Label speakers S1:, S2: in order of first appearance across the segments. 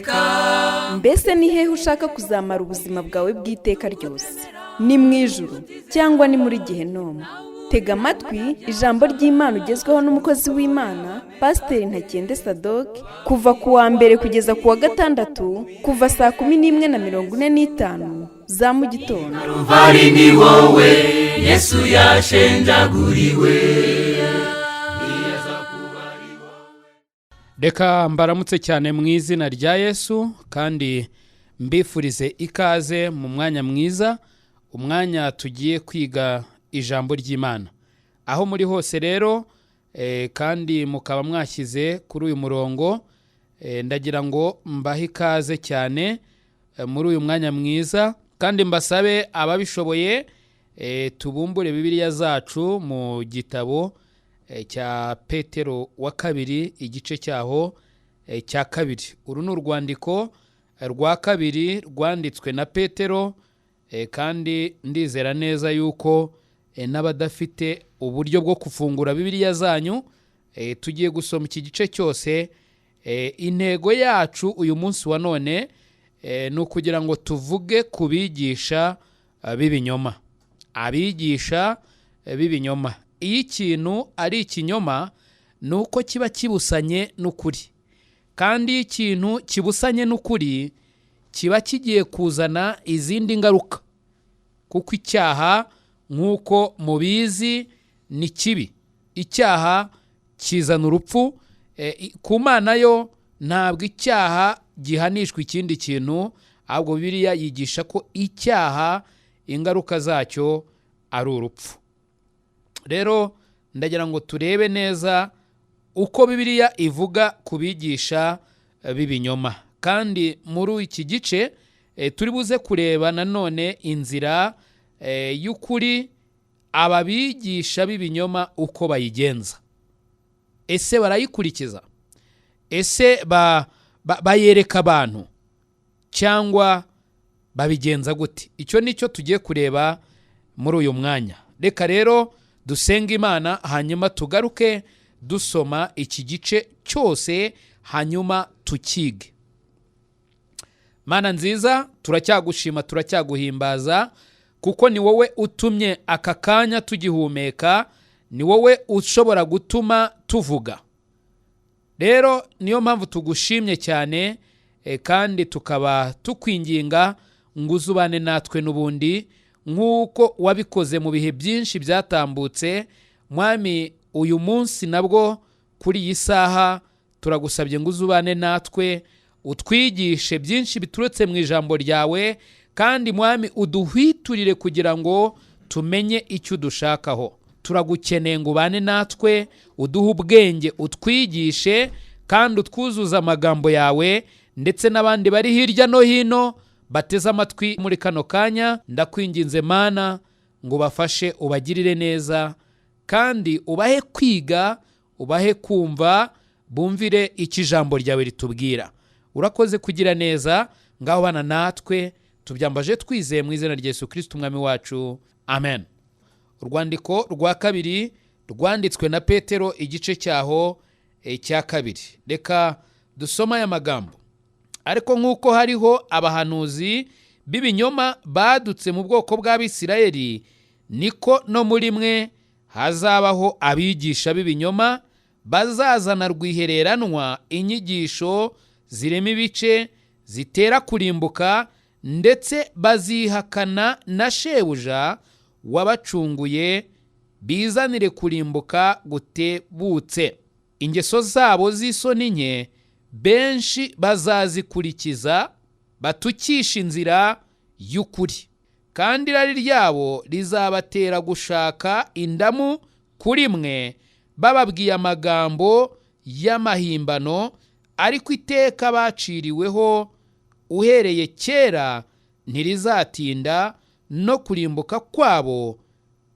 S1: Iteka.
S2: Mbese ni hehe ushaka kuzamara ubuzima bwawe bw'iteka ryose? Ni mu ijuru cyangwa ni muri Gehinomu? Tega amatwi ijambo ry'Imana ugezweho n'umukozi w'Imana, Pasiteri Ntakende Sadoke, kuva ku wa mbere kugeza ku wa gatandatu, kuva saa 11:45 za mu gitondo.
S1: Ruvari ni wowe Yesu yashenjaguriwe.
S3: Reka mbaramutse cyane mu izina rya Yesu, kandi mbifurize ikaze mu mwanya mwiza, umwanya tugiye kwiga ijambo ry'Imana. Aho muri hose rero, kandi mukaba mwashyize kuri uyu murongo, ndagira ngo mbahe ikaze cyane muri uyu mwanya mwiza, kandi mbasabe ababishoboye tubumbure Bibiliya zacu mu gitabo cya Petero wa kabiri, igice cyaho cya kabiri. Uru ni urwandiko rwa kabiri rwanditswe na Petero, kandi ndizera neza yuko n'abadafite uburyo bwo gufungura Bibiliya zanyu, tugiye gusoma iki gice cyose. Intego yacu uyu munsi wa none ni ukugira ngo tuvuge ku bigisha b'ibinyoma. Abigisha b'ibinyoma. Iyo ikintu ari ikinyoma, ni uko kiba kibusanye n'ukuri, kandi iyo ikintu kibusanye n'ukuri kiba kigiye kuzana izindi ngaruka, kuko icyaha, nk'uko mubizi, ni kibi. Icyaha kizana urupfu. Ku Mana yo ntabwo icyaha gihanishwa ikindi kintu, ahubwo Bibiliya yigisha ko icyaha ingaruka zacyo ari urupfu. Rero ndagira ngo turebe neza uko Bibiliya ivuga ku bigisha b'ibinyoma, kandi muri iki gice turi buze kureba nanone inzira y'ukuri, aba bigisha b'ibinyoma uko bayigenza. Ese barayikurikiza? Ese bayereka abantu cyangwa babigenza gute? Icyo ni cyo tugiye kureba muri uyu mwanya. Reka rero dusenge Imana, hanyuma tugaruke dusoma iki gice cyose, hanyuma tukige. Mana nziza, turacyagushima, turacyaguhimbaza, kuko ni wowe utumye aka kanya tugihumeka, ni wowe ushobora gutuma tuvuga. Rero niyo mpamvu tugushimye cyane, kandi tukaba tukwinginga ngo uzubane natwe n'ubundi nk'uko wabikoze mu bihe byinshi byatambutse. Mwami, uyu munsi nabwo kuri iyi saha turagusabye ngo uzubane natwe, utwigishe byinshi biturutse mu ijambo ryawe, kandi Mwami uduhwiturire kugira ngo tumenye icyo udushakaho. Turagukeneye ngo ubane natwe, uduhe ubwenge, utwigishe kandi utwuzuze amagambo yawe, ndetse n'abandi bari hirya no hino bateze amatwi muri kano kanya. Ndakwinginze Mana ngo ubafashe, ubagirire neza, kandi ubahe kwiga, ubahe kumva, bumvire icyo ijambo ryawe ritubwira. Urakoze kugira neza, ngaho bana natwe, tubyambaje twizeye mu izina rya Yesu Kristo Umwami wacu, amen. Urwandiko rwa kabiri rwanditswe na Petero, igice cyaho cya kabiri. Reka dusome aya magambo: "Ariko nk'uko hariho abahanuzi b'ibinyoma badutse mu bwoko bw'Abisirayeli, niko no muri mwe hazabaho abigisha b'ibinyoma bazazana rwihereranwa inyigisho zirema ibice zitera kurimbuka, ndetse bazihakana na shebuja wabacunguye, bizanire kurimbuka gutebutse. Ingeso zabo z'isoni nke benshi bazazikurikiza, batukisha inzira y'ukuri. Kandi irari ryabo rizabatera gushaka indamu kuri mwe, bababwiye amagambo y'amahimbano, ariko iteka baciriweho uhereye kera ntirizatinda, no kurimbuka kwabo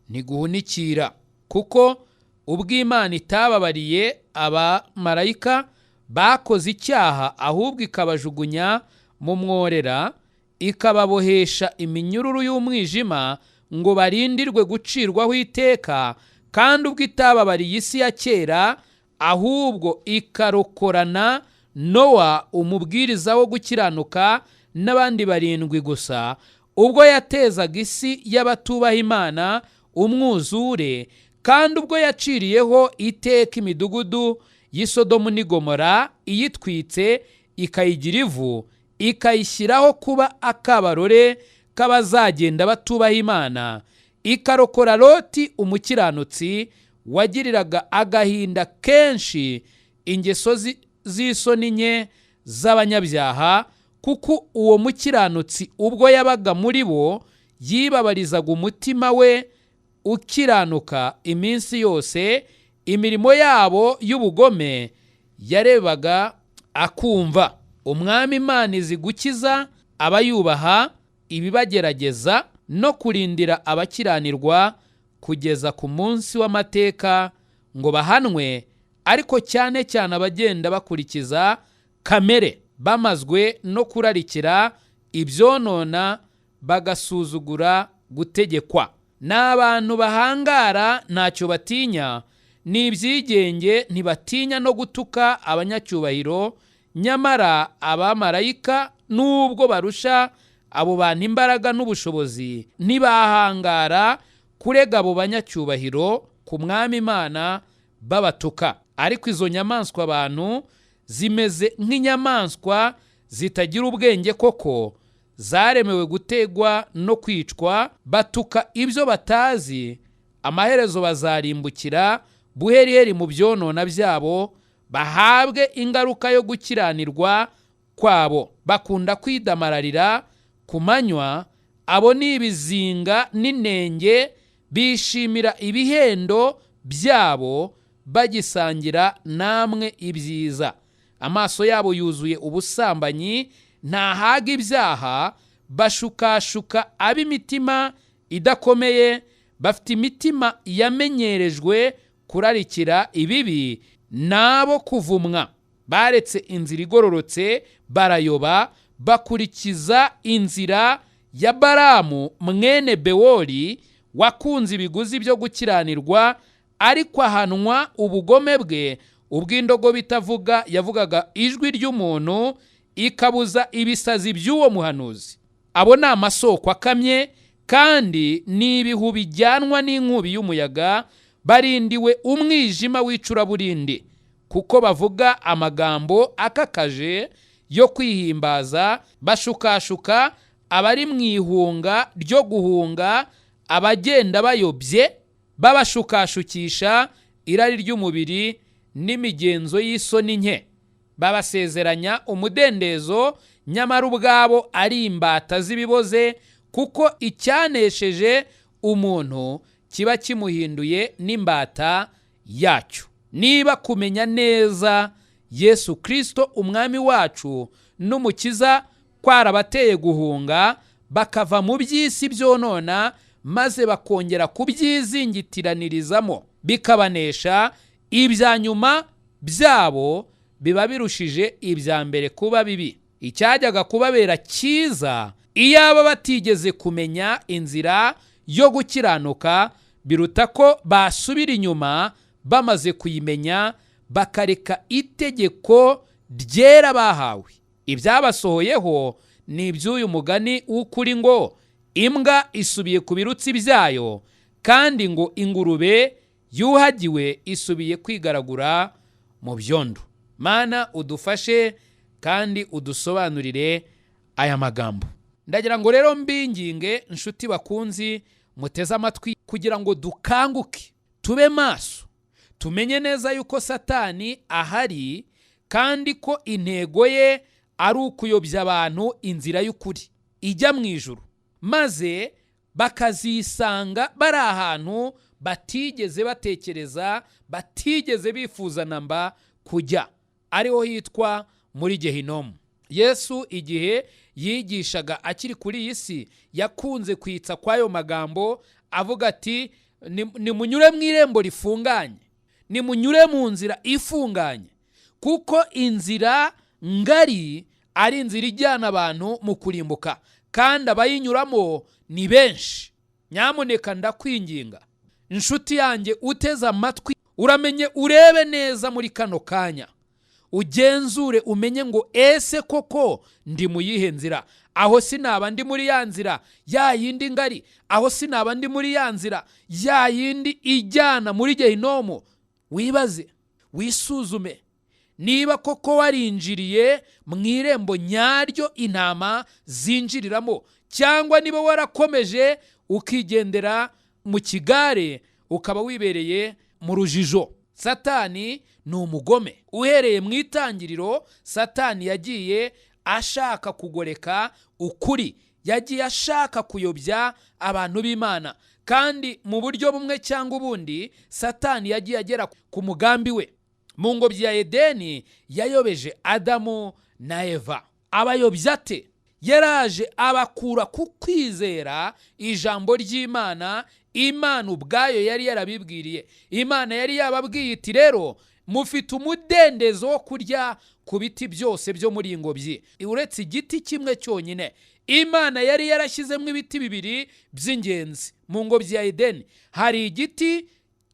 S3: ntiguhunikira. Kuko ubw'Imana itababariye abamarayika bakoze icyaha, ahubwo ikabajugunya mu mworera, ikababohesha iminyururu y'umwijima ngo barindirwe gucirwaho iteka, kandi ubwo itababariye isi ya kera, ahubwo ikarokorana Nowa umubwiriza wo gukiranuka n'abandi 7 gusa, ubwo yatezaga isi y'abatubaha Imana umwuzure, kandi ubwo yaciriyeho iteka imidugudu y'Isodomu n'i Gomora, iyitwitse ikayigira ivu, ikayishyiraho kuba akabarore k'abazagenda batubaha Imana, ikarokora Loti umukiranutsi wagiriraga agahinda kenshi ingeso z'isoni nke z'abanyabyaha, kuko uwo mukiranutsi ubwo yabaga muri bo yibabarizaga umutima we ukiranuka iminsi yose, imirimo yabo y'ubugome yarebaga akumva. Umwami Imana izi gukiza abayubaha ibibagerageza no kurindira abakiranirwa kugeza ku munsi w'amateka ngo bahanwe, ariko cyane cyane abagenda bakurikiza kamere bamazwe no kurarikira ibyonona bagasuzugura gutegekwa. Ni abantu bahangara ntacyo batinya, ni ibyigenge ntibatinya no gutuka abanyacyubahiro, nyamara abamarayika nubwo barusha abo bantu imbaraga n'ubushobozi ntibahangara kurega abo banyacyubahiro ku mwami Imana babatuka. Ariko izo nyamaswa abantu zimeze nk'inyamaswa zitagira ubwenge koko, zaremewe gutegwa no kwicwa, batuka ibyo batazi, amaherezo bazarimbukira buheriheri mu byonona byabo, bahabwe ingaruka yo gukiranirwa kwabo. Bakunda kwidamararira ku manywa, abo ni ibizinga n'inenge, bishimira ibihendo byabo bagisangira namwe ibyiza. Amaso yabo yuzuye ubusambanyi, ntahaga ibyaha, bashukashuka ab'imitima idakomeye, bafite imitima yamenyerejwe kurarikira ibibi, nabo kuvumwa. Baretse inzira igororotse barayoba, bakurikiza inzira ya Balamu mwene Bewori, wakunze ibiguzi byo gukiranirwa, ariko ahanwa ubugome bwe ubw'indogobe itavuga yavugaga ijwi ry'umuntu, ikabuza ibisazi by'uwo muhanuzi. Abo ni amasoko akamye, kandi ni ibihu bijyanwa n'inkubi y'umuyaga, barindiwe umwijima w'icuraburindi, kuko bavuga amagambo akakaje yo kwihimbaza, bashukashuka abari mu ihunga ryo guhunga, abagenda bayobye, babashukashukisha irari ry'umubiri n'imigenzo y'isoni nke, babasezeranya umudendezo, nyamara ubwabo ari imbata z'ibiboze, kuko icyanesheje umuntu kiba kimuhinduye n'imbata yacyo. Niba kumenya neza Yesu Kristo umwami wacu n'umukiza kwarabateye guhunga, bakava mu by'isi byonona, maze bakongera kubyizingitiranyirizamo, bikabanesha, ibya nyuma byabo biba birushije ibya mbere kuba bibi. Icyajyaga kubabera cyiza iyaba batigeze kumenya inzira yo gukiranuka, biruta ko basubira inyuma bamaze kuyimenya, bakareka itegeko ryera bahawe. Ibyabasohoyeho ni iby'uyu mugani w'ukuri ngo imbwa isubiye ku birutsi byayo, kandi ngo ingurube yuhagiwe isubiye kwigaragura mu byondo. Mana udufashe kandi udusobanurire aya magambo. Ndagira ngo rero mbinginge inshuti bakunzi muteze amatwi, kugira ngo dukanguke tube maso, tumenye neza yuko Satani ahari, kandi ko intego ye ari ukuyobya abantu inzira y'ukuri ijya mu ijuru, maze bakazisanga bari ahantu batigeze batekereza, batigeze bifuza namba kujya, ariho hitwa muri Gehinomu. Yesu igihe yigishaga akiri kuri iyi si yakunze kwitsa kw'ayo magambo avuga ati nimunyure mu irembo rifunganye, nimunyure mu nzira ifunganye, kuko inzira ngari ari inzira ijyana abantu mu kurimbuka, kandi abayinyuramo ni benshi. Nyamuneka ndakwinginga inshuti yanjye uteze amatwi, uramenye urebe neza muri kano kanya, Ugenzure umenye ngo ese koko ndi mu yihe nzira? Aho sinaba ndi muri ya nzira ya yindi ngari? Aho sinaba ndi muri ya nzira ya yindi ijyana muri gehinomu? Wibaze, wisuzume niba koko warinjiriye mu irembo nyaryo intama zinjiriramo, cyangwa niba warakomeje ukigendera mu kigare, ukaba wibereye mu rujijo. Satani ni umugome. Uhereye mu itangiriro, Satani yagiye ashaka kugoreka ukuri, yagiye ashaka kuyobya abantu b'Imana, kandi mu buryo bumwe cyangwa ubundi Satani yagiye agera ku mugambi we. Mu ngobyi ya Edeni yayobeje Adamu na Eva. Abayobya ate? Yaraje abakura ku kwizera ijambo ry'Imana. Imana ubwayo yari yarabibwiriye. Imana yari yababwiye iti: "Rero mufite umudendezo wo kurya ku biti byose byo muri iyi ngobyi, uretse igiti kimwe cyonyine." Imana yari yarashyizemo ibiti bibiri by'ingenzi mu ngobyi ya Edeni. Hari igiti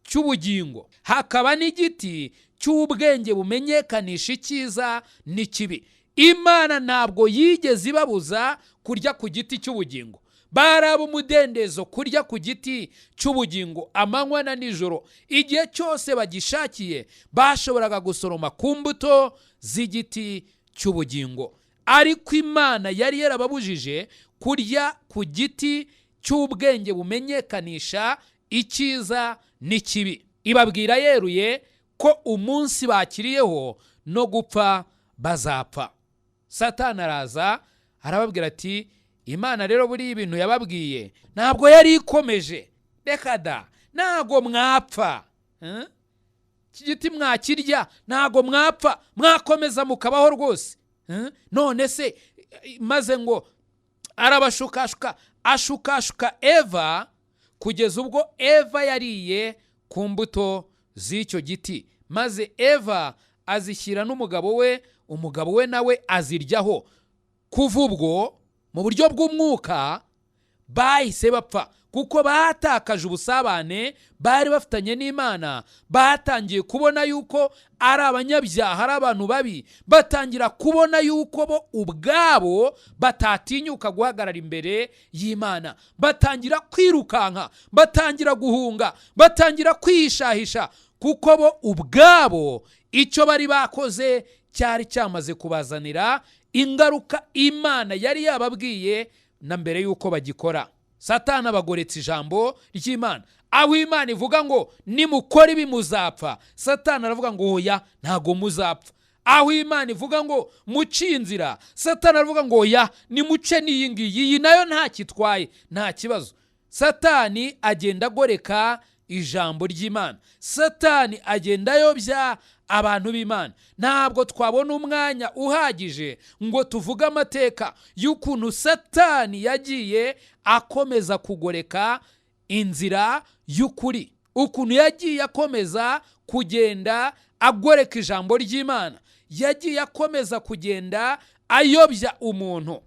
S3: cy'ubugingo, hakaba n'igiti cy'ubwenge bumenyekanisha icyiza n'ikibi. Imana ntabwo yigeze ibabuza kurya ku giti cy'ubugingo. Bari ab'umudendezo kurya ku giti cy'ubugingo amanywa na nijoro. Igihe cyose bagishakiye bashoboraga gusoroma ku mbuto z'igiti cy'ubugingo. Ariko Imana yari yarababujije kurya ku giti cy'ubwenge bumenyekanisha icyiza n'ikibi, ibabwira yeruye ko umunsi bakiriyeho no gupfa bazapfa. Satani araza arababwira ati: "Imana rero buriya ibintu yababwiye ntabwo yari ikomeje. Reka da, ntabwo mwapfa. Iki giti mwakirya, ntabwo mwapfa, mwakomeza mukabaho rwose. None se?" Maze ngo arabashukashuka, ashukashuka Eva kugeza ubwo Eva yariye ku mbuto z'icyo giti, maze Eva azishyira n'umugabo we, umugabo we nawe aziryaho. Kuva ubwo mu buryo bw'umwuka bahise bapfa, kuko batakaje ubusabane bari bafitanye n'Imana. Batangiye kubona yuko ari abanyabyaha, ari abantu babi. Batangira kubona yuko bo ubwabo batatinyuka guhagarara imbere y'Imana. Batangira kwirukanka, batangira guhunga, batangira kwihishahisha, kuko bo ubwabo icyo bari bakoze cyari cyamaze kubazanira ingaruka Imana yari yababwiye na mbere y'uko bagikora. Satani abagoretse ijambo ry'Imana. Aho Imana ivuga ngo nimukora ibi muzapfa, Satani aravuga ngo oya, ntago muzapfa. Aho Imana ivuga ngo muce inzira, Satani aravuga ngo oya, nimuce n'iyi ngiyi, iyi nayo nta kitwaye, nta kibazo. Satani agenda agoreka ijambo ry'Imana. Satani agenda ayobya abantu b'Imana. Ntabwo twabona umwanya uhagije ngo tuvuge amateka y'ukuntu Satani yagiye akomeza kugoreka inzira y'ukuri, ukuntu yagiye akomeza kugenda agoreka ijambo ry'Imana, yagiye akomeza kugenda ayobya umuntu.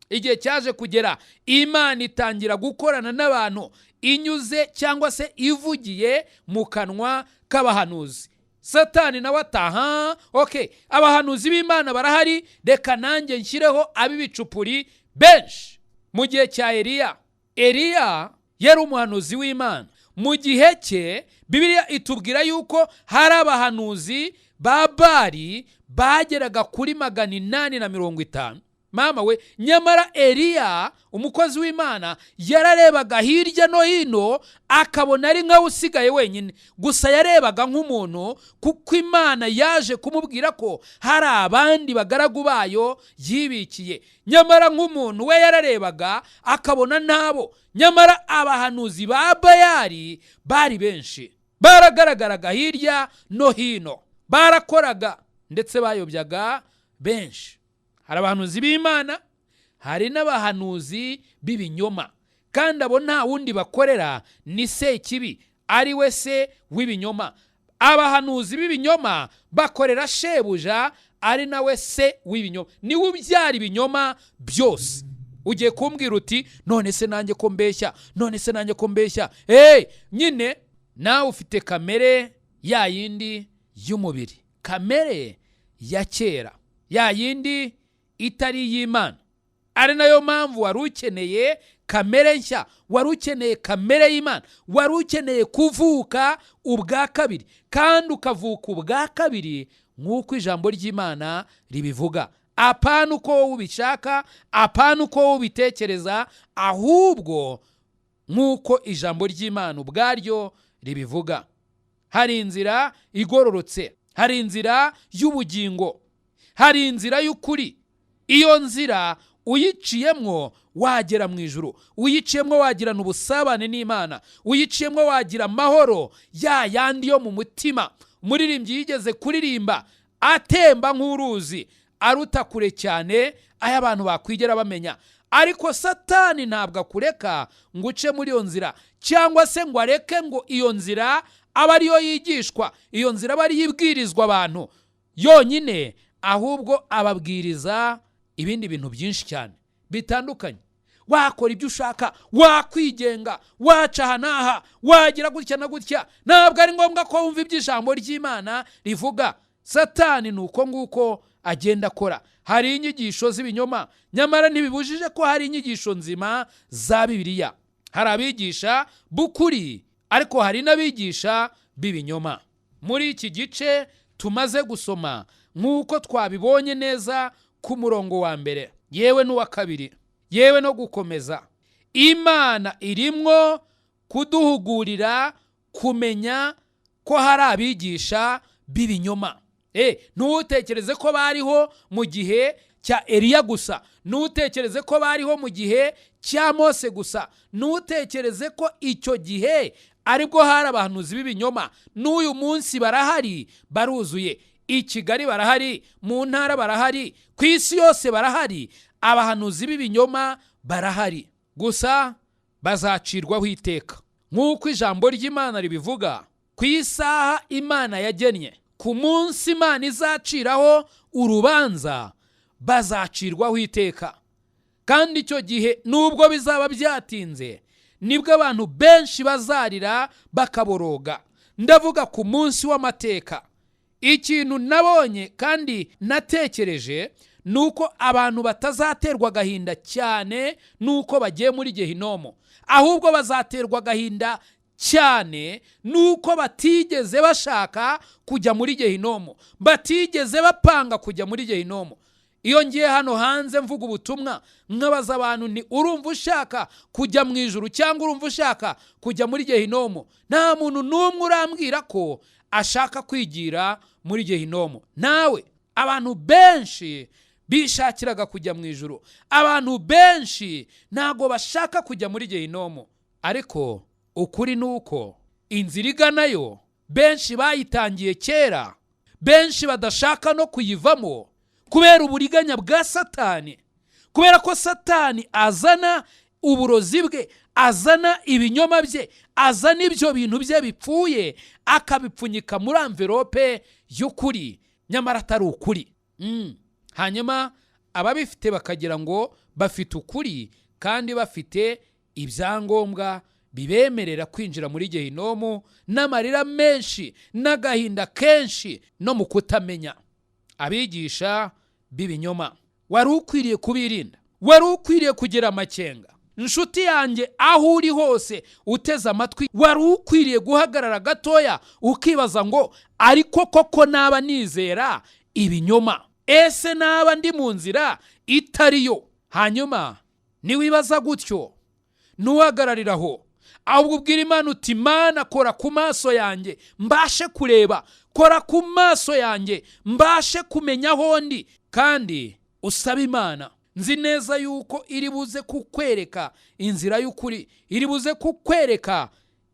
S3: Igihe cyaje kugera Imana itangira gukorana n'abantu inyuze cyangwa se ivugiye mu kanwa k'abahanuzi. Satani nawe ataha: "Okay, abahanuzi b'Imana barahari, reka nanjye nshyireho ab'ibicupuri benshi." Mu gihe cya Eliya, Eliya yari umuhanuzi w'Imana. Mu gihe cye Bibiliya itubwira yuko hari abahanuzi ba Bari bageraga kuri 850. Mama we! Nyamara Eliya umukozi w'Imana yararebaga hirya no hino akabona ari nkawe usigaye wenyine. Gusa yarebaga nk'umuntu, kuko Imana yaje kumubwira ko hari abandi bagaragu bayo yibikiye. Nyamara nk'umuntu we yararebaga akabona ntabo. Nyamara abahanuzi ba Bayari bari benshi, baragaragaraga hirya no hino, barakoraga ndetse bayobyaga benshi. Hari abahanuzi b'Imana, hari n'abahanuzi b'ibinyoma, kandi abo nta wundi bakorera ni Sekibi, ari we se w'ibinyoma. Abahanuzi b'ibinyoma bakorera shebuja, ari nawe se w'ibinyoma, niwe ubyara ibinyoma byose. Ugiye kumbwira uti: "None se nanjye ko mbeshya? None se nanjye ko mbeshya?" Hey, nyine nawe ufite kamere ya yindi y'umubiri. Kamere ya kera, ya yindi itari iy'Imana, ari nayo mpamvu wari ukeneye kamere nshya, wari ukeneye kamere y'Imana, wari ukeneye kuvuka ubwa kabiri, kandi ukavuka ubwa kabiri nk'uko ijambo ry'Imana ribivuga. Apana uko wowe ubishaka, apana uko wowe ubitekereza, ahubwo nk'uko ijambo ry'Imana ubwaryo ribivuga. Hari inzira igororotse, hari inzira y'ubugingo, hari inzira y'ukuri. Iyo nzira uyiciyemwo wagera mu ijuru, uyiciyemwo wagirana ubusabane n'Imana, uyiciyemwo wagira amahoro ya yandi yo mu mutima. Umuririmbyi yigeze kuririmba atemba nk'uruzi, aruta kure cyane ayo abantu bakwigera bamenya. Ariko Satani ntabwo akureka ngo uce muri iyo nzira, cyangwa se ngo areke ngo iyo nzira abe ariyo yigishwa, iyo nzira abe ariyo ibwirizwa abantu yonyine, ahubwo ababwiriza ibindi bintu byinshi cyane bitandukanye. Wakora ibyo ushaka, wakwigenga, waca aha n'aha, wagira gutya na gutya, ntabwo ari ngombwa ko wumva ibyo ijambo ry'Imana rivuga. Satani ni uko nguko agenda akora. Hari inyigisho z'ibinyoma, nyamara ntibibujije ko hari inyigisho nzima za Bibiliya. Hari abigisha b'ukuri, ariko hari n'abigisha b'ibinyoma. Muri iki gice tumaze gusoma, nk'uko twabibonye neza ku murongo wa mbere yewe n'uwa kabiri, yewe no gukomeza, Imana irimwo kuduhugurira kumenya ko hari abigisha b'ibinyoma. Ntutekereze ko bariho mu gihe cya Eliya gusa, ntutekereze ko bariho mu gihe cya Mose gusa, ntutekereze ko icyo gihe aribwo hari abahanuzi b'ibinyoma. N'uyu munsi barahari, baruzuye. I Kigali barahari, mu ntara barahari, ku isi yose barahari. Abahanuzi b'ibinyoma barahari, gusa bazacirwaho iteka nk'uko ijambo ry'Imana ribivuga. Ku isaha Imana yagennye, ku munsi Imana izaciraho urubanza, bazacirwaho iteka. Kandi icyo gihe, nubwo bizaba byatinze, nibwo abantu benshi bazarira bakaboroga. Ndavuga ku munsi w'amateka. Ikintu nabonye kandi natekereje ni uko abantu batazaterwa agahinda cyane n'uko bagiye muri gehinomu, ahubwo bazaterwa agahinda cyane n'uko batigeze bashaka kujya muri gehinomu, batigeze bapanga kujya muri gehinomu. Iyo ngiye hano hanze mvuga ubutumwa, nkabaza abantu ni urumva ushaka kujya mu ijuru cyangwa urumva ushaka kujya muri gehinomu, nta muntu n'umwe urambwira ko ashaka kwigira muri gehinomu. Nawe abantu benshi bishakiraga kujya mu ijuru, abantu benshi ntabwo bashaka kujya muri gehinomu. Ariko ukuri ni uko inzira iganayo benshi bayitangiye kera, benshi badashaka no kuyivamo kubera uburiganya bwa Satani, kubera ko Satani azana uburozi bwe, azana ibinyoma bye, azana ibyo bintu bye bipfuye, akabipfunyika muri amverope y'ukuri, nyamara atari ukuri. Hanyuma ababifite bakagira ngo bafite ukuri, kandi bafite ibyangombwa bibemerera kwinjira muri gehinomu n'amarira menshi n'agahinda kenshi no mu kutamenya. Abigisha b'ibinyoma wari ukwiriye kubirinda, wari ukwiriye kugira amakenga. Inshuti yanjye, aho uri hose uteze amatwi, wari ukwiriye guhagarara gatoya ukibaza ngo ariko koko naba nizera ibinyoma? Ese naba ndi mu nzira itari yo? Hanyuma niwibaza gutyo, ntuhagarariraho, ahubwo ubwira Imana uti Mana, kora ku maso yanjye mbashe kureba, kora ku maso yanjye mbashe kumenya aho ndi. Kandi usabe Imana, nzi neza yuko iri buze kukwereka inzira y'ukuri, iri buze kukwereka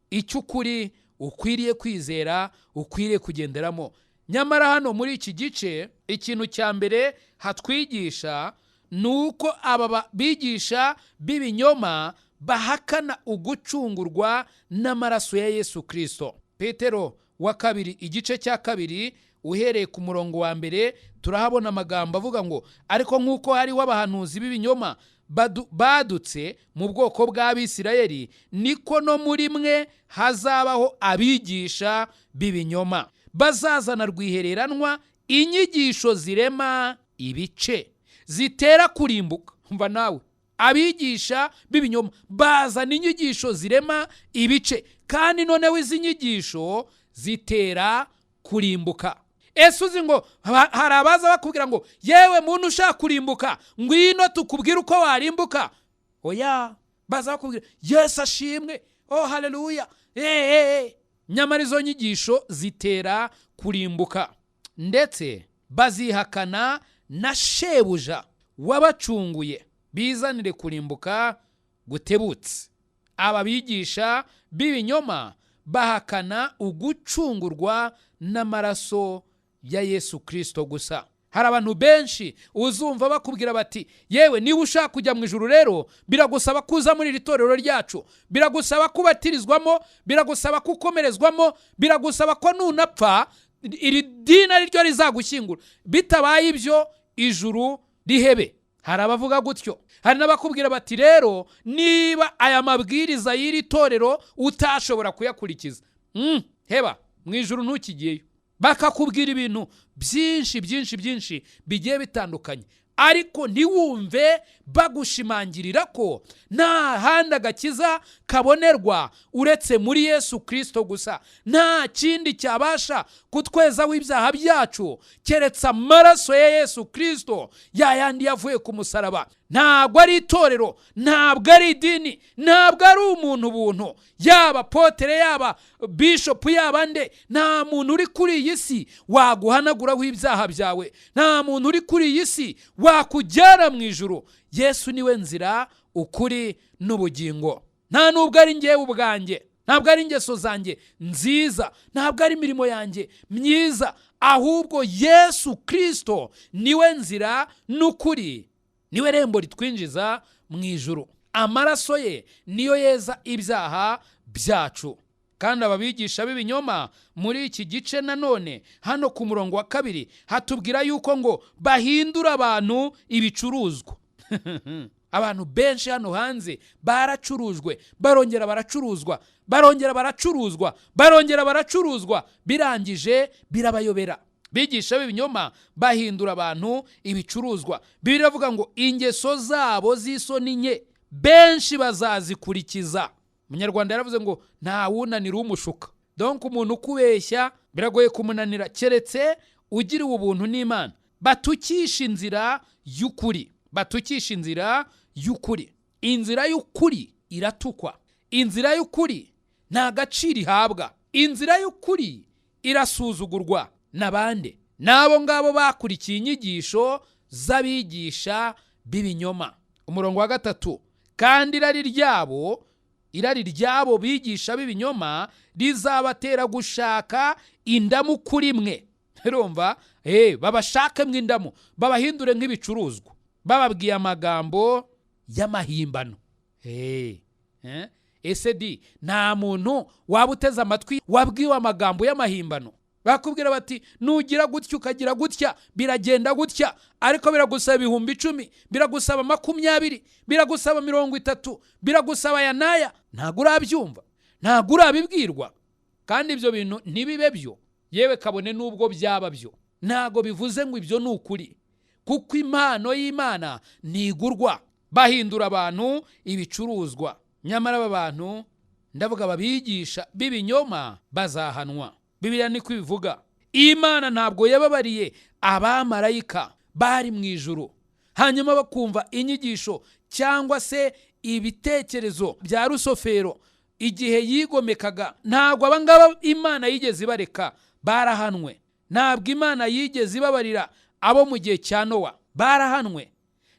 S3: icyo ukuri ukwiriye kwizera, ukwiriye kugenderamo. Nyamara hano muri iki gice, ikintu cya mbere hatwigisha ni uko aba bigisha b'ibinyoma bahakana ugucungurwa n'amaraso ya Yesu Kirisito. Petero wa kabiri igice cya 2 uhereye ku murongo wa mbere, turahabona amagambo avuga ngo ariko nk'uko hariho abahanuzi b'ibinyoma badutse mu bwoko bw'Abisirayeli, niko no muri mwe hazabaho abigisha b'ibinyoma bazazana rwihereranwa Inyigisho zirema ibice zitera kurimbuka. Umva nawe, abigisha b'ibinyoma bazana inyigisho zirema ibice, kandi noneho izi nyigisho zitera kurimbuka. Ese uzi ngo hari abaza bakubwira ngo yewe muntu ushaka kurimbuka, ngwino tukubwire uko warimbuka? Oya, baza bakubwira Yesu ashimwe, oh haleluya, eee. Nyamara izo nyigisho zitera kurimbuka, ndetse bazihakana na shebuja wabacunguye, bizanire kurimbuka gutebutse. Aba bigisha b'ibinyoma bahakana ugucungurwa n'amaraso ya Yesu Kirisito gusa. Hari abantu benshi uzumva bakubwira bati yewe niba ushaka kujya mu ijuru rero biragusaba kuza muri iri torero ryacu, biragusaba kubatirizwamo, biragusaba kukomerezwamo, biragusaba ko nunapfa iri dini ari ryo rizagushyingura, bitabaye ibyo ijuru rihebe. Hari abavuga gutyo. Hari n'abakubwira bati rero niba aya mabwiriza y'iri torero utashobora kuyakurikiza, heba mu ijuru ntukigiyeyo. Bakakubwira ibintu byinshi byinshi byinshi bigiye bitandukanye, ariko ntiwumve bagushimangirira ko nta handi agakiza kabonerwa uretse muri Yesu Kirisito gusa. Nta kindi cyabasha kutwezaho ibyaha byacu keretse amaraso ya Yesu Kirisito, ya yandi yavuye ku musaraba. Ntabwo ari itorero, ntabwo ari idini, ntabwo ari umuntu buntu, yaba potere, yaba bishopu, yaba nde. Nta muntu uri kuri iyi si waguhanaguraho ibyaha byawe, nta muntu uri kuri iyi si wakujyana mu ijuru. Yesu niwe nzira, ukuri n'ubugingo. Nta nubwo ari ngewe ubwanjye, ntabwo ari ingeso zanjye nziza, ntabwo ari imirimo yanjye myiza, ahubwo Yesu Kirisito niwe nzira n'ukuri, niwe rembo ritwinjiza mu ijuru. Amaraso ye niyo yeza ibyaha byacu. Kandi aba bigisha b'ibinyoma muri iki gice nanone hano ku murongo wa 2 hatubwira yuko ngo bahindura abantu ibicuruzwa. Abantu benshi hano hanze baracurujwe, barongera baracuruzwa, barongera baracuruzwa, barongera baracuruzwa, birangije birabayobera. Bigisha b'ibinyoma bahindura abantu ibicuruzwa. Bibiliya iravuga ngo ingeso zabo z'isoni nke benshi bazazikurikiza. Umunyarwanda yaravuze ngo nta wunanira umushuka. Donc umuntu ukubeshya biragoye kumunanira, keretse ugiriwe ubuntu n'Imana. Batukisha inzira y'ukuri, batukisha inzira y'ukuri. Inzira y'ukuri iratukwa, inzira y'ukuri nta gaciro ihabwa, inzira y'ukuri irasuzugurwa. N'abande n'abo ngabo bakurikiye inyigisho z'abigisha b'ibinyoma. Umurongo wa 3, kandi irari ryabo bigisha b'ibinyoma rizabatera gushaka indamu kuri mwe. Urumva, babashake mw'indamu, babahindure nk'ibicuruzwa, bababwiye amagambo y'amahimbano. Ese di nta muntu waba uteze amatwi wabwiwe amagambo y'amahimbano? Bakubwira bati nugira gutya ukagira gutya biragenda gutya, ariko biragusaba 10,000, biragusaba 20, biragusaba 30, biragusaba aya n'aya. Ntabwo urabyumva, ntabwo urabibwirwa. Kandi ibyo bintu ntibibe byo, yewe kabone n'ubwo byaba byo, ntabwo bivuze ngo ibyo ni ukuri, kuko impano y'Imana ntigurwa. Bahindura abantu ibicuruzwa. Nyamara aba bantu, ndavuga ababigisha b'ibinyoma, bazahanwa. Bibiliya niko ibivuga. Imana ntabwo yababariye abamarayika bari mu ijuru, hanyuma bakumva inyigisho cyangwa se ibitekerezo bya Rusofero igihe yigomekaga. Ntabwo abangaba Imana yigeze ibareka, barahanwe. Ntabwo Imana yigeze ibabarira abo mu gihe cya Nowa, barahanwe.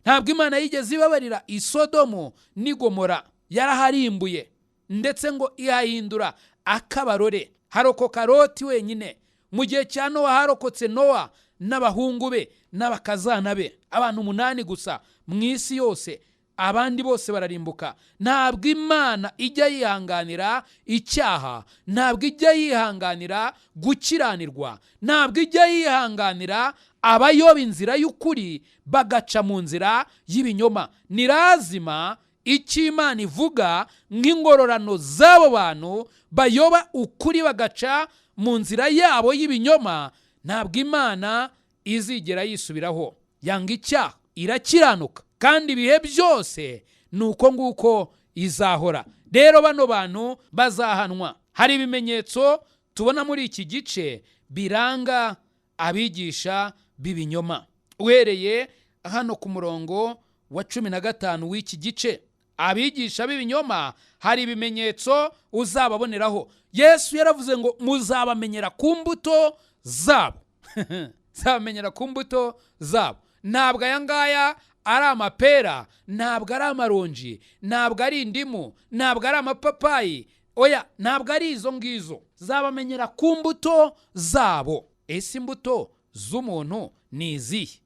S3: Ntabwo Imana yigeze ibabarira Isodomu n'i Gomora, yaraharimbuye ndetse ngo ihahindura akabarore. Harokoka Loti wenyine. Mu gihe cya Nowa harokotse Nowa n'abahungu be n'abakazana be, abantu 8 gusa mu isi yose, abandi bose bararimbuka. Ntabwo Imana ijya yihanganira icyaha, ntabwo ijya yihanganira gukiranirwa, ntabwo ijya yihanganira abayoba inzira y'ukuri bagaca mu nzira y'ibinyoma. Ni lazima icyo Imana ivuga nk'ingororano z'abo bantu bayoba ukuri bagaca mu nzira yabo y'ibinyoma. Ntabwo Imana izigera yisubiraho. Yanga icyaha, irakiranuka, kandi ibihe byose ni uko nguko izahora. Rero bano bantu bazahanwa. Hari ibimenyetso tubona muri iki gice biranga abigisha b'ibinyoma. Uhereye hano ku murongo wa 15 w'iki gice, abigisha b'ibinyoma hari ibimenyetso uzababoneraho. Yesu yaravuze ngo muzabamenyera ku mbuto zabo. Muzabamenyera ku mbuto zabo. Ntabwo aya ngaya ari amapera, ntabwo ari amaronji, ntabwo ari indimu, ntabwo ari amapapayi, oya, ntabwo ari izo ngizo. Zabamenyera ku mbuto zabo. Ese imbuto z'umuntu ni izihe?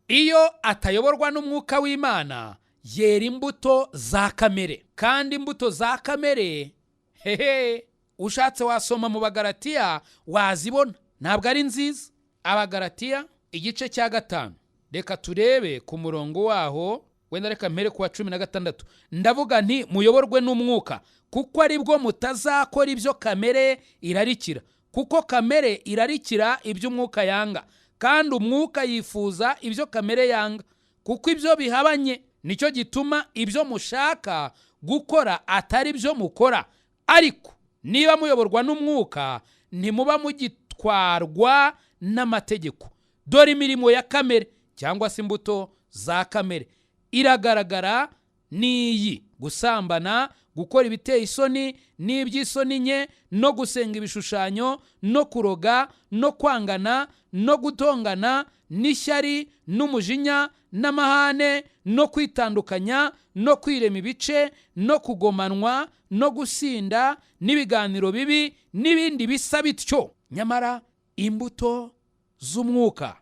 S3: Iyo atayoborwa n'umwuka w'Imana yera imbuto za kamere, kandi imbuto za kamere, hehe, ushatse wasoma mu Bagaratiya wazibona, ntabwo ari nziza. Abagaratiya igice cya 5, reka turebe ku murongo waho, wenda reka mpere ku wa 16. Ndavuga nti muyoborwe n'umwuka, kuko aribwo mutazakora ibyo kamere irarikira, kuko kamere irarikira ibyo umwuka yanga, kandi umwuka yifuza ibyo kamere yanga, kuko ibyo bihabanye. Nicyo gituma ibyo mushaka gukora atari byo mukora. Ariko niba muyoborwa n'umwuka, ntimuba mugitwarwa n'amategeko. Dore imirimo ya kamere cyangwa se imbuto za kamere iragaragara n'iyi: gusambana, gukora ibiteye isoni n'iby'isoni nke, no gusenga ibishushanyo, no kuroga, no kwangana, no gutongana, n'ishyari, n'umujinya, n'amahane, no kwitandukanya, no kwirema ibice, no kugomanwa, no gusinda, n'ibiganiro bibi, n'ibindi bisa bityo. Nyamara imbuto z'umwuka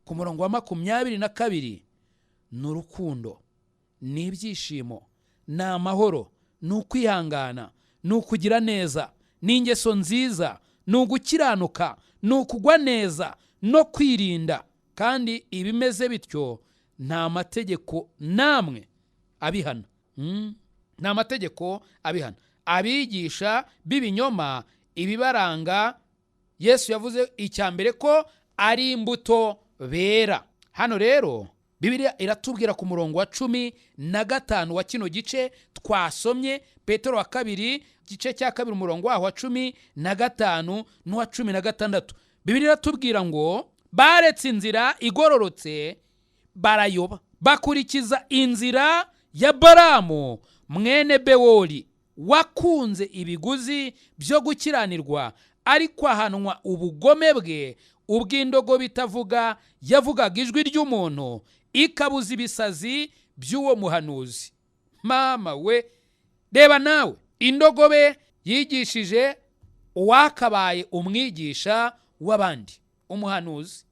S3: ku murongo wa 22 ni urukundo, ni ibyishimo, ni amahoro, ni ukwihangana, ni ukugira neza, ni ingeso nziza, ni ugukiranuka, ni ukugwa neza no kwirinda. Kandi ibimeze bityo nta mategeko namwe abihana. Nta mategeko abihana. Abigisha b'ibinyoma ibibaranga, Yesu yavuze icya mbere ko ari imbuto bera. Hano rero Bibiliya iratubwira ku murongo wa 15 wa kino gice twasomye, Petero wa kabiri igice cya 2 umurongo waho wa 15 n'uwa 16. Bibiliya iratubwira ngo baretse inzira igororotse barayoba, bakurikiza inzira ya Balamu mwene Bewori, wakunze ibiguzi byo gukiranirwa, ariko ahanwa ubugome bwe ubw'indogobe itavuga yavugaga ijwi ry'umuntu, ikabuza ibisazi by'uwo muhanuzi. Mama we, reba nawe, indogobe yigishije uwakabaye umwigisha w'abandi, umuhanuzi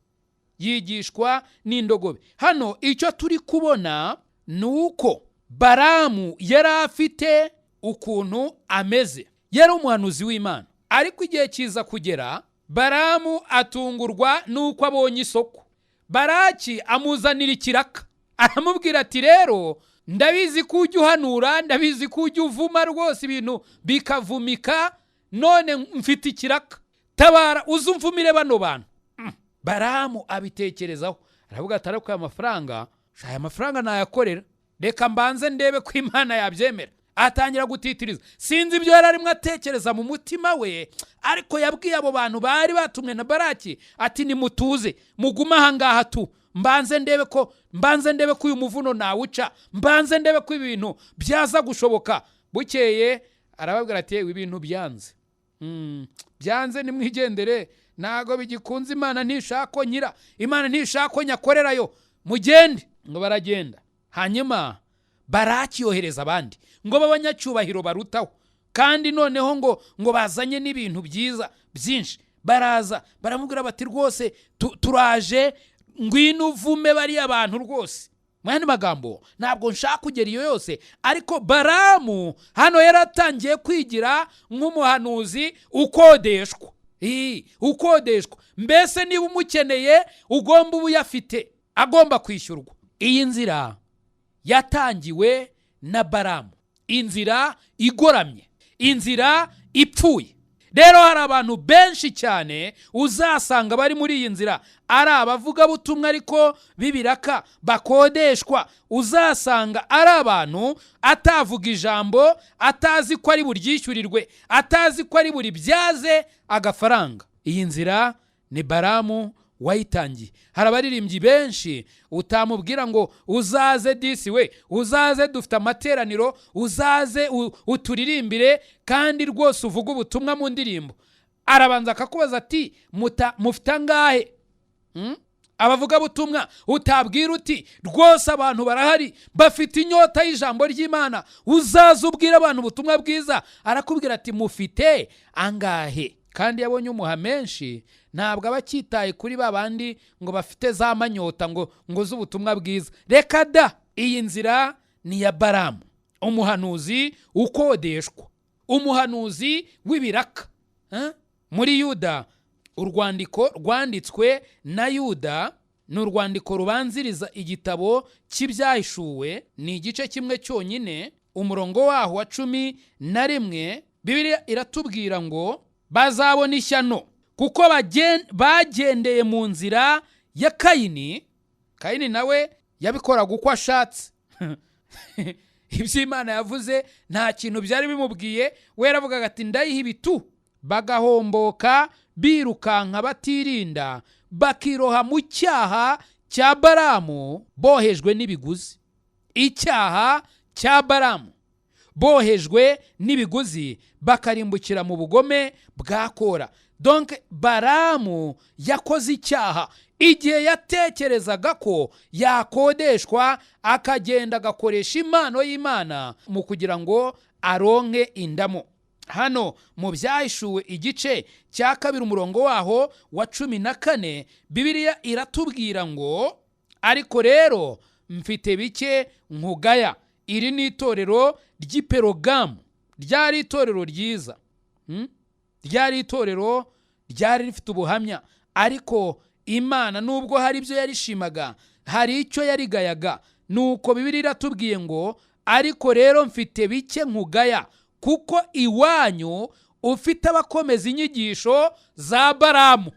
S3: yigishwa n'indogobe. Hano icyo turi kubona ni uko Balamu yari afite ukuntu ameze, yari umuhanuzi w'Imana, ariko igihe kiza kugera Balamu atungurwa n'uko abonye isoko. Baraki amuzanira ikiraka, aramubwira ati rero ndabizi ko ujya uhanura, ndabizi ko ujya uvuma rwose ibintu bikavumika, none mfite ikiraka, tabara uze umvumire bano bantu. Balamu abitekerezaho, aravuga ati ariko aya mafaranga nayakorera, reka mbanze ndebe ko Imana yabyemera. Atangira gutitiriza, sinzi ibyo yari arimo atekereza mu mutima we, ariko yabwiye abo bantu bari batumwe na Baraki ati nimutuze, mugume aha ngaha tu, mbanze ndebe ko uyu muvuno nawuca, mbanze ndebe ko ibintu byaza gushoboka. Bukeye arababwira ati yewe ibintu byanze, byanze, nimwigendere, ntago bigikunze, Imana ntishaka ko nyira, Imana ntishaka ko nyakorerayo, mugende. Ngo baragenda. Hanyuma Baraki yohereza abandi ngo b'abanyacyubahiro barutaho, kandi noneho ngo bazanye n'ibintu byiza byinshi. Baraza baramubwira bati rwose turaje, ngwino uvume bariya bantu rwose. Mu yandi magambo ntabwo nshaka kugera iyo yose, ariko Balamu hano yaratangiye kwigira nk'umuhanuzi ukodeshwa. Ukodeshwa, mbese niba umukeneye ugomba uba uyafite, agomba kwishyurwa. Iyi nzira yatangiwe na Balamu, inzira igoramye, inzira ipfuye. Rero hari abantu benshi cyane uzasanga bari muri iyi nzira, ari abavugabutumwa ariko b'ibiraka bakodeshwa. Uzasanga ari abantu atavuga ijambo atazi ko ari buryishyurirwe, atazi ko ari buribyaze agafaranga. Iyi nzira ni Baramu wayitangiye. Hari abaririmbyi benshi utamubwira ngo uzaze disi we, uzaze dufite amateraniro, uzaze uturirimbire kandi rwose uvuge ubutumwa mu ndirimbo. Arabanza akakubaza ati mufite angahe? Abavugabutumwa utabwira uti rwose abantu barahari bafite inyota y'ijambo ry'Imana, uzaze ubwire abantu ubutumwa bwiza, arakubwira ati mufite angahe? Kandi iyo abonye umuha menshi ntabwo aba akitaye kuri ba bandi ngo bafite za manyota ngo z'ubutumwa bwiza. Reka da! Iyi nzira ni iya Baramu, umuhanuzi ukodeshwa, umuhanuzi w'ibiraka. Muri Yuda, urwandiko rwanditswe na Yuda ni urwandiko rubanziriza igitabo cy'Ibyahishuwe, ni igice kimwe cyonyine, umurongo waho wa 11, Bibiliya iratubwira ngo bazabona ishyano kuko bagendeye mu nzira ya Kayini. Kayini nawe yabikoraga uko ashatse. Ibyo Imana yavuze nta kintu byari bimubwiye, we yaravugaga ati ndayiha ibitu. Bagahomboka birukanka batirinda, bakiroha mu cyaha cya Baramu bohejwe n'ibiguzi. Icyaha cya Baramu bohejwe n'ibiguzi, bakarimbukira mu bugome bwa Kora. Donc Baramu yakoze icyaha igihe yatekerezaga ko yakodeshwa, akagenda agakoresha impano y'Imana mu kugira ngo aronke indamo. Hano mu Byahishuwe igice cya 2 umurongo waho wa 14, Bibiliya iratubwira ngo ariko rero mfite bike nkugaya. Iri ni itorero ry'iperogamu, ryari itorero ryiza, ryari itorero ryari rifite ubuhamya, ariko Imana nubwo hari ibyo yarishimaga hari icyo yarigayaga. Nuko Bibiliya iratubwiye ngo ariko rero mfite bike nkugaya, kuko iwanyu ufite abakomeza inyigisho za Baramu.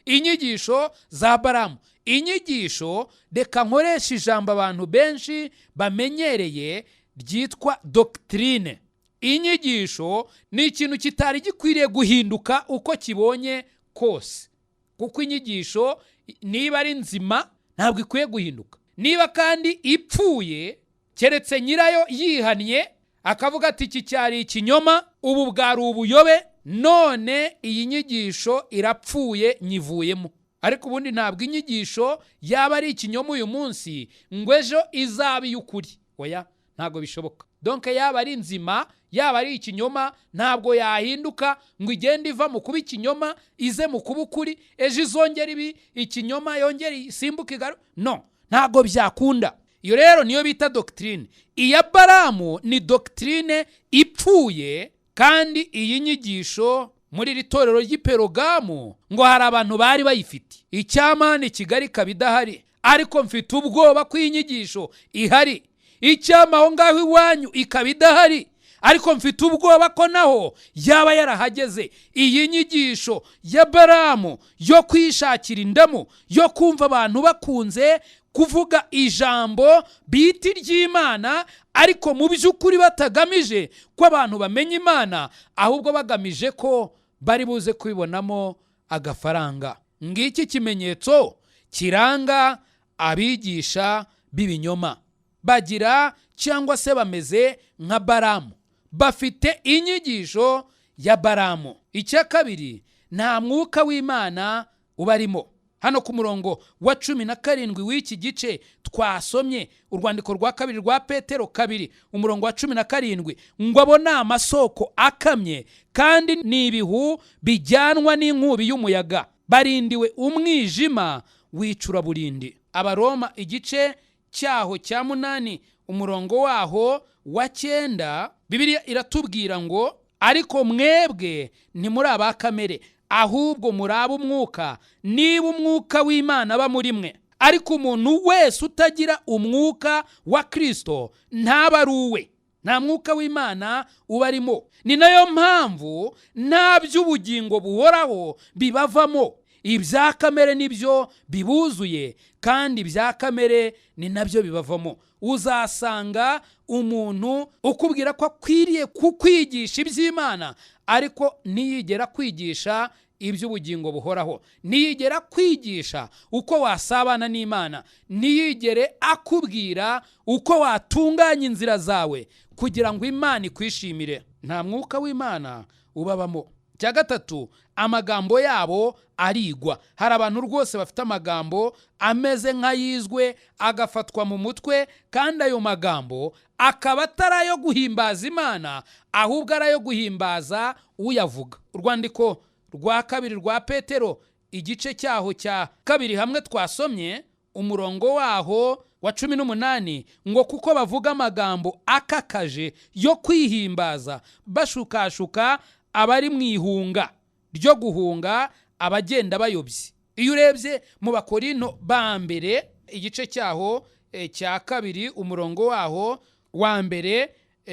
S3: Inyigisho za Baramu, inyigisho, reka nkoresha ijambo abantu benshi bamenyereye ryitwa doctrine. Inyigisho ni ikintu kitari gikwiriye guhinduka uko kibonye kose, kuko inyigisho niba ari nzima ntabwo ikwiye guhinduka. Niba kandi ipfuye, keretse nyirayo yihannye akavuga ati iki cyari ikinyoma, ubu bwari ubuyobe, none iyi nyigisho irapfuye nyivuyemo. Ariko ubundi ntabwo inyigisho yaba ari ikinyoma uyu munsi ngo ejo izaba iy'ukuri. Oya, ntabwo bishoboka. Donc yaba ari nzima yaba ari ikinyoma ntabwo yahinduka ngo igende iva mu kuba ikinyoma ize mu kuba ukuri, ejo izongera ibi ikinyoma yongere isimbuke igaru. No, ntabwo byakunda. Iyo rero niyo bita doctrine. Iya Baramu ni doctrine ipfuye. Kandi iyi nyigisho muri iri torero ry'iperogamu ngo hari abantu bari bayifite. Icyampa ni Kigali ikaba idahari, ariko mfite ubwoba ko iyi nyigisho ihari. Icyampa aho ngaho iwanyu ikaba idahari, ariko mfite ubwoba ko naho yaba yarahageze. Iyi nyigisho ya Baramu yo kwishakira indamu, yo kumva abantu bakunze kuvuga ijambo bita iry'Imana, ariko mu by'ukuri batagamije ko abantu bamenya Imana, ahubwo bagamije ko bari buze kubibonamo agafaranga. Ngiki kimenyetso kiranga abigisha b'ibinyoma. Bagira cyangwa se bameze nka Baramu, bafite inyigisho ya Baramu. Icya kabiri, nta mwuka w'Imana ubarimo. Hano ku murongo wa 17 w'iki gice twasomye, urwandiko rwa 2 rwa Petero 2 umurongo wa 17, ngo abo ni amasoko akamye kandi ni ibihu bijyanwa n'inkubi y'umuyaga, barindiwe umwijima w'icuraburindi. Abaroma igice cyaho cya 8 umurongo waho wa 9, Bibiliya iratubwira ngo ariko mwebwe ntimuri aba kamere, ahubwo muri ab'umwuka, niba umwuka w'Imana aba muri mwe. Ariko umuntu wese utagira umwuka wa Kristo ntaba ari uwe. Nta mwuka w'Imana ubarimo. Ni nayo mpamvu nta by'ubugingo buhoraho bibavamo. Ibya kamere nibyo bibuzuye, kandi ibya kamere ni nabyo bibavamo. Uzasanga umuntu ukubwira ko akwiriye kukwigisha iby'Imana, ariko ntiyigera kwigisha iby'ubugingo buhoraho, ntiyigera kwigisha uko wasabana n'Imana, ntiyigere akubwira uko watunganya inzira zawe kugira ngo Imana ikwishimire. Nta mwuka w'Imana ubabamo. Cya gatatu, amagambo yabo arigwa. Hari abantu rwose bafite amagambo ameze nk'ayizwe, agafatwa mu mutwe, kandi ayo magambo akaba atari ayo guhimbaza Imana, ahubwo ari ayo guhimbaza uyavuga. Urwandiko rwa kabiri rwa Petero, igice cyaho cya 2 hamwe twasomye umurongo waho wa 18, ngo kuko bavuga amagambo akakaje yo kwihimbaza, bashukashuka abari mu ihunga ryo guhunga abagenda bayobye. Iyo urebye mu Bakorinto ba mbere igice cyaho cya 2 umurongo waho wa 1,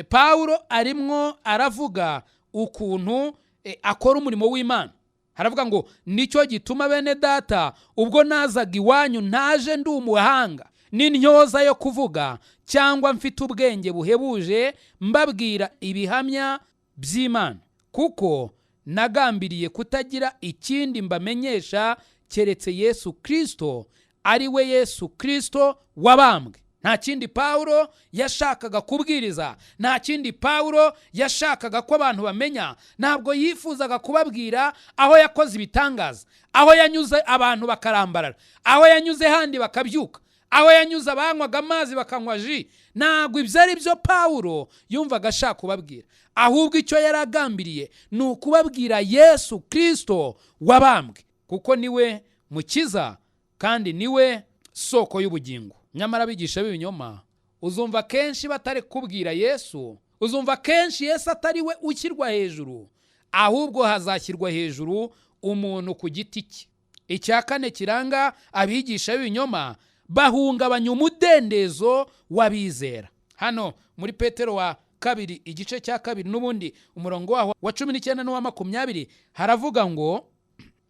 S3: Paulo arimwo aravuga ukuntu akora umurimo w'Imana. Haravuga ngo nicyo gituma bene data ubwo nazaga iwanyu ntaje ndi umuhanga n'intyoza yo kuvuga cyangwa mfite ubwenge buhebuje, mbabwira ibihamya by'Imana, kuko nagambiriye kutagira ikindi mbamenyesha keretse Yesu Kristo, ari we Yesu Kristo wabambwe. Nta kindi Paulo yashakaga kubwiriza, nta kindi Paulo yashakaga ko abantu bamenya. Ntabwo yifuzaga kubabwira aho yakoze ibitangaza, aho yanyuze abantu bakarambarara, aho yanyuze handi bakabyuka, aho yanyuze abanywaga amazi bakanywa ji. Ntabwo ibyo ari byo Paulo yumvaga ashaka kubabwira, ahubwo icyo yaragambiriye ni ukubabwira Yesu Kristo wabambwe, kuko niwe mukiza kandi niwe soko y'ubugingo. Nyamara abigisha b'ibinyoma uzumva kenshi batari kubwira Yesu, uzumva kenshi Yesu atari we ushyirwa hejuru, ahubwo hazashyirwa hejuru umuntu ku giti cye. Icya kane kiranga abigisha b'ibinyoma, bahungabanya umudendezo w'abizera. Hano muri Petero wa 2 igice cya 2 n'ubundi umurongo waho wa 19 n'uwa 20 haravuga ngo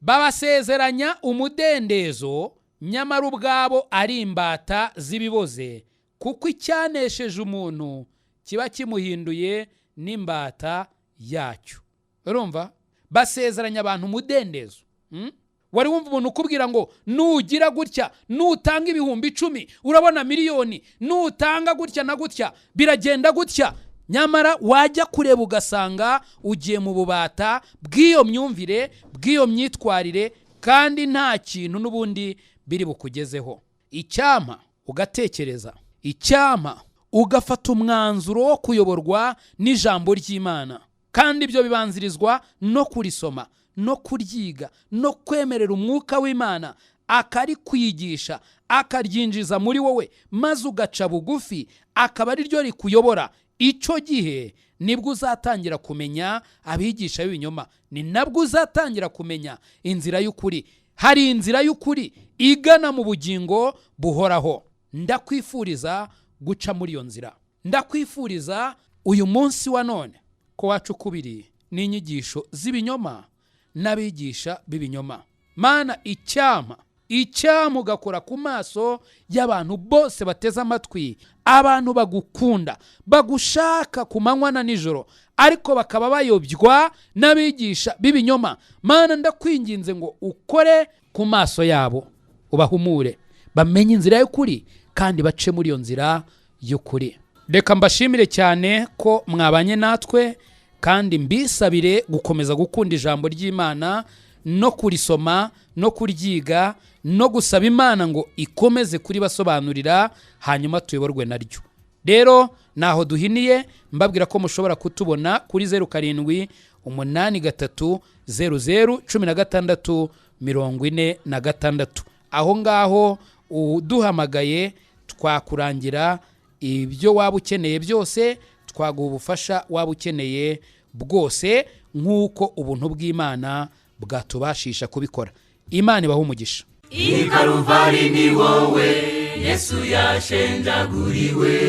S3: babasezeranya umudendezo, nyamara ubwabo ari imbata z'ibiboze, kuko icyanesheje umuntu kiba kimuhinduye n'imbata yacyo. Urumva basezeranya abantu umudendezo. Wari wumva umuntu ukubwira ngo nugira gutya, nutanga 10,000 urabona miliyoni, nutanga gutya na gutya biragenda gutya. Nyamara wajya kureba ugasanga ugiye mu bubata bw'iyo myumvire, bw'iyo myitwarire, kandi nta kintu n'ubundi biri bukugezeho. Icyampa ugatekereza, icyampa ugafata umwanzuro wo kuyoborwa n'ijambo ry'Imana, kandi ibyo bibanzirizwa no kurisoma, no kuryiga, no kwemerera umwuka w'Imana akarikwigisha, akaryinjiza muri wowe, maze ugaca bugufi akaba ari ryo rikuyobora. Icyo gihe nibwo uzatangira kumenya abigisha b'ibinyoma, ni nabwo uzatangira kumenya inzira y'ukuri. Hari inzira y'ukuri igana mu bugingo buhoraho. Ndakwifuriza guca muri iyo nzira. Ndakwifuriza uyu munsi wa none ko wacu ukubiri n'inyigisho z'ibinyoma n'abigisha b'ibinyoma. Mana, icyampa ugakora ku maso y'abantu bose bateze amatwi, abantu bagukunda, bagushaka ku manywa na nijoro, ariko bakaba bayobywa n'abigisha b'ibinyoma. Mana, ndakwinginze ngo ukore ku maso yabo, ubahumure, bamenye inzira y'ukuri kandi bace muri iyo nzira y'ukuri. Reka mbashimire cyane ko mwabanye natwe, kandi mbisabire gukomeza gukunda ijambo ry'Imana no kurisoma no kuryiga no gusaba Imana ngo ikomeze kuribasobanurira, hanyuma tuyoborwe naryo. Rero naho duhiniye, mbabwira ko mushobora kutubona kuri 07 83 00 16 46. Aho ngaho uduhamagaye twakurangira ibyo waba ukeneye byose, twaguha ubufasha waba ukeneye bwose, nk'uko ubuntu bw'Imana bwatubashisha kubikora. Imana ibahe umugisha.
S1: I Karuvari ni wowe Yesu yashenjaguriwe.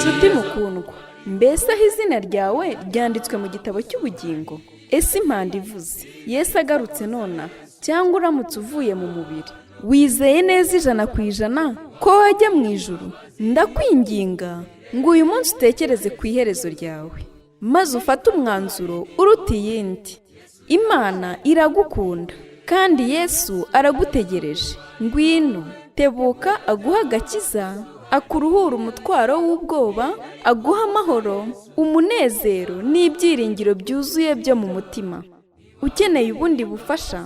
S2: Nshuti mukundwa, mbese aho izina ryawe ryanditswe mu gitabo cy'ubugingo? Ese impanda ivuze Yesu agarutse nonaha, cyangwa uramutse uvuye mu mubiri, wizeye neza 100% ko wajya mu ijuru? Ndakwinginga ngo uyu munsi utekereze ku iherezo ryawe, maze ufate umwanzuro uruta iyindi. Imana iragukunda kandi Yesu aragutegereje. Ngwino, tebuka aguhe agakiza, akuruhura umutwaro w'ubwoba, aguha amahoro, umunezero n'ibyiringiro byuzuye byo mu mutima. Ukeneye ubundi bufasha,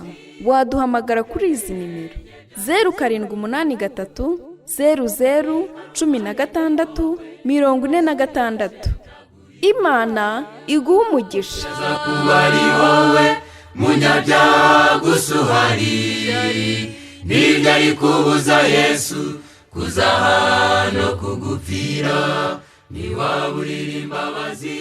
S2: waduhamagara kuri izi nimero: 0783 00 16 46. Imana iguha umugisha.
S1: Kuba ari wowe munyabyaha gusa uhari, nibyo ari kubuza Yesu kuzaha no kugupfira, ntiwaburira imbabazi.